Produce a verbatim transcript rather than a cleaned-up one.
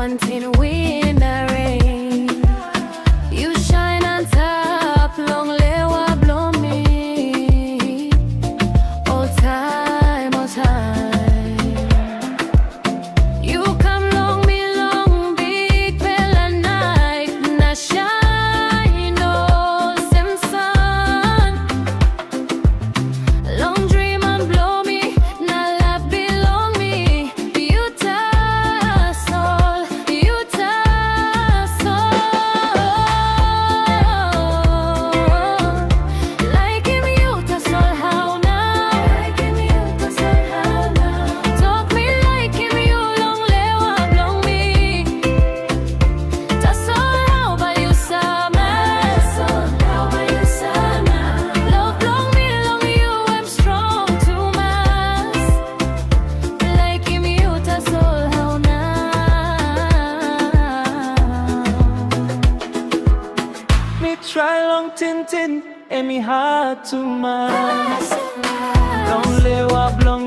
Tingting win na rain. Yu shine antap long lewa bilong mi. Oltaim, oltaim. Yu kam long mi long bikpela nait na shine olsem san. Long driman bilong mi na laip bilong mi, yu tasol, yu tasol. Laikim yu tasol hau nau. Tok mi laikim yu long lewa bilong mi. Tasol hau bai yu save? Love bilong mi long yu em strong tumas. Laikim yu tasol hau nau. Mi trai long tingting, em i hat tumas. Long lewa bilong